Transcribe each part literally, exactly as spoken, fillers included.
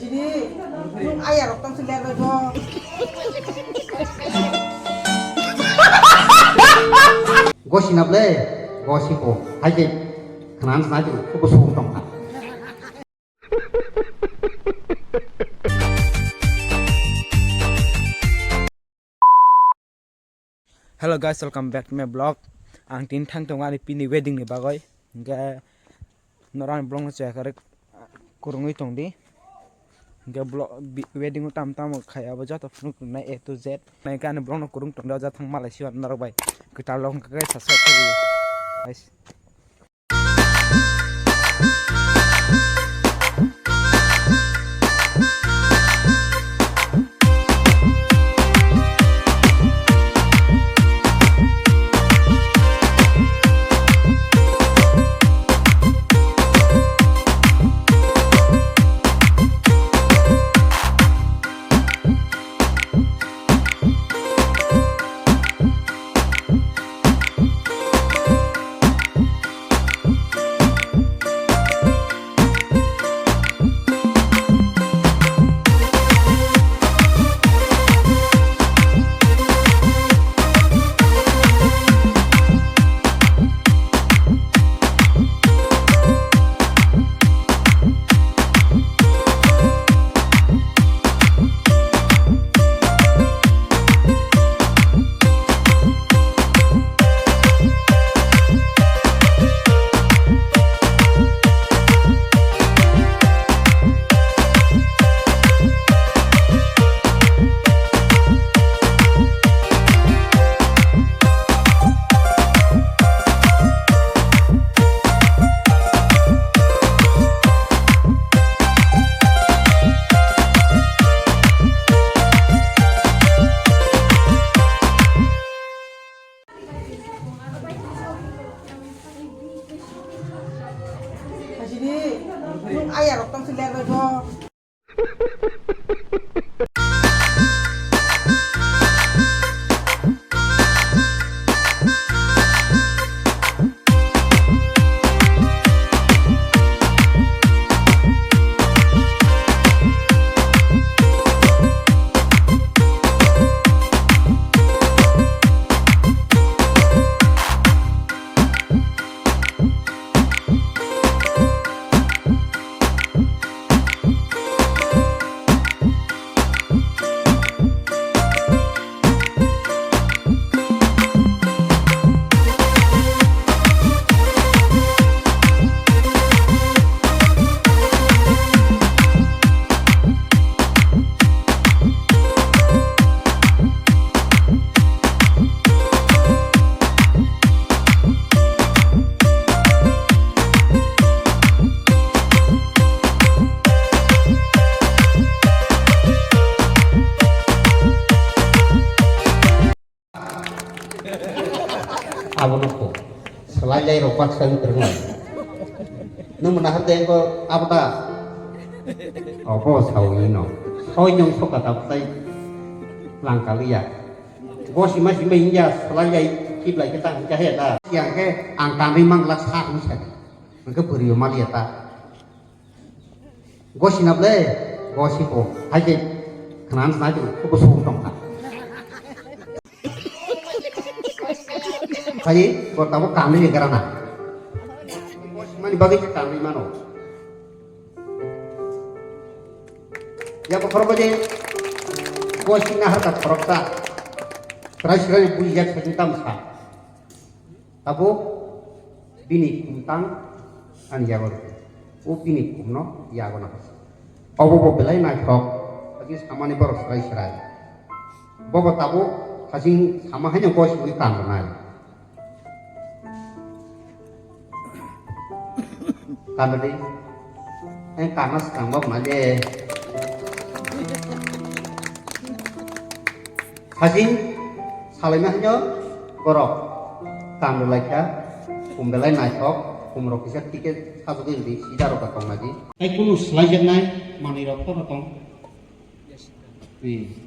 Di, nung ayarok tong si lerbai bo. Gosi na ble, gosi ko. Hai je, khanan snai tu, ko sung tong kha. Hello guys, welcome back to my vlog. Ang tin thang tongo ani pini wedding ni bagwi. Hingke norok ani vlog no chaya kare kurungwi tong di. Hingke vlog, bi-, wedding o tam tam khai abo joto phunuk nai A to Z. Nai khe ani vlog no kurung tong di, o ja thang malai siwa norok bai. Kwtal rok hingke subscribe khai di. Guys. Hasidi, nung ayarok tong si lerbai bo. Abono ko. Selai lai rok baksa wng kwrwng lai. Nwng mwnahar de ko abo ta. Obo sawi no. Soi nyong soka ta tai. Langkaliya. Bo sima sima India selai lai kip lai kita hingka he da. Yang ke ang tanri mang lak sa ni sa. Hingke bwrwi maliya ta. Gosi na ble, gosi ko. Hai je, khanan snai tu, ko sung tong kha. Hai, ko tabo kamri gara na. Mani bagi kamri mano. Ya ko khorok je, gosi na har ka khorok ta. Trai sirai bui jak sa tam sa. Tabuk bini khumtang ani yago rwdi. O bini khumno yago nahor. Obo bo belai naithok, hasing samani borok srai srai. Bobo tabuk hasing sama haino goi sugwi kan rwnai. Kan rwdi. Ang karna swkang bok na je. Hajing salaima hino borok kan rwlai kha, kum belai naithok, kum rok kisa ticket sajagwi rwdi, sida rok tong nai di. Tei kunu swlaijaknai manwi rok kono tong.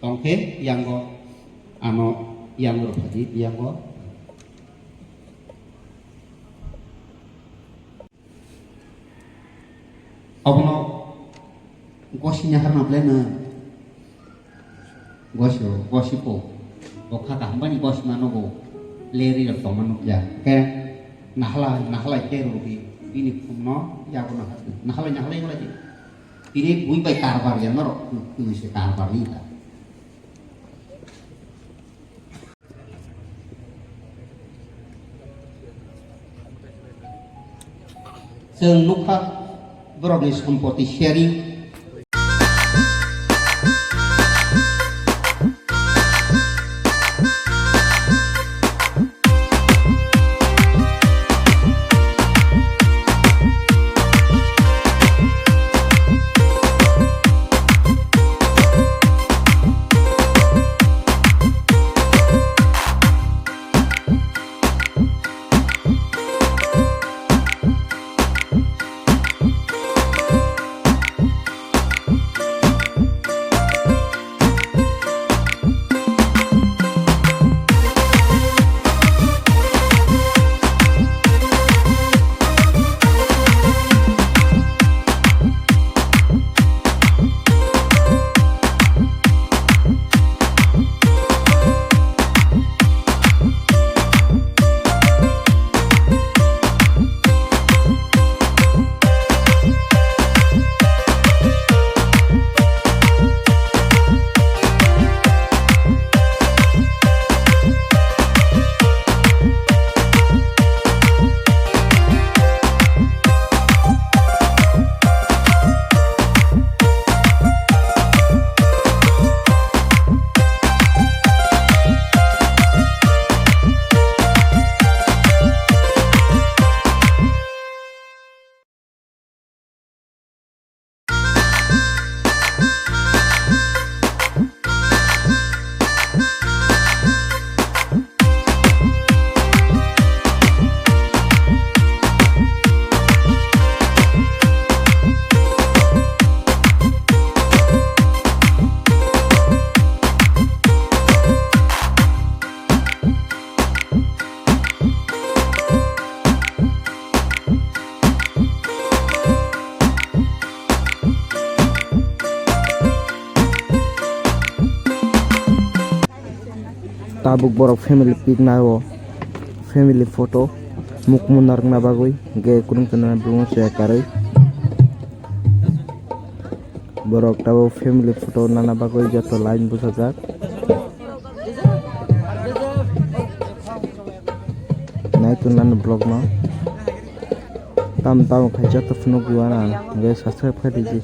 Tong khe yango ano yango rw phaidi yango. Abono Gosi ni harna belai no. Gosi o, gosi po. Bo kha kaham bani gosi mano bo. Leri rok tongma nukya. Ke nahala, nahala ke rw di. Bini phung no yago na. Nahala, nahala wngla di. Tini bui bai karbar ya norok. Tini se karbar ni ta. Chwng nukha borokni sompoti sharing. Tabuk borok family pic nai o, family photo, mukmung narwkna bagwi, hwnkhe kwrwngtwi nana bwrwino chaya karwi. Borok tabuk family photo nana bagwi joto line bwchajak. Naitok nani vlog no. Tam tam khai joto phunuk diwana ang. Hwnkhe subscribe khai diji.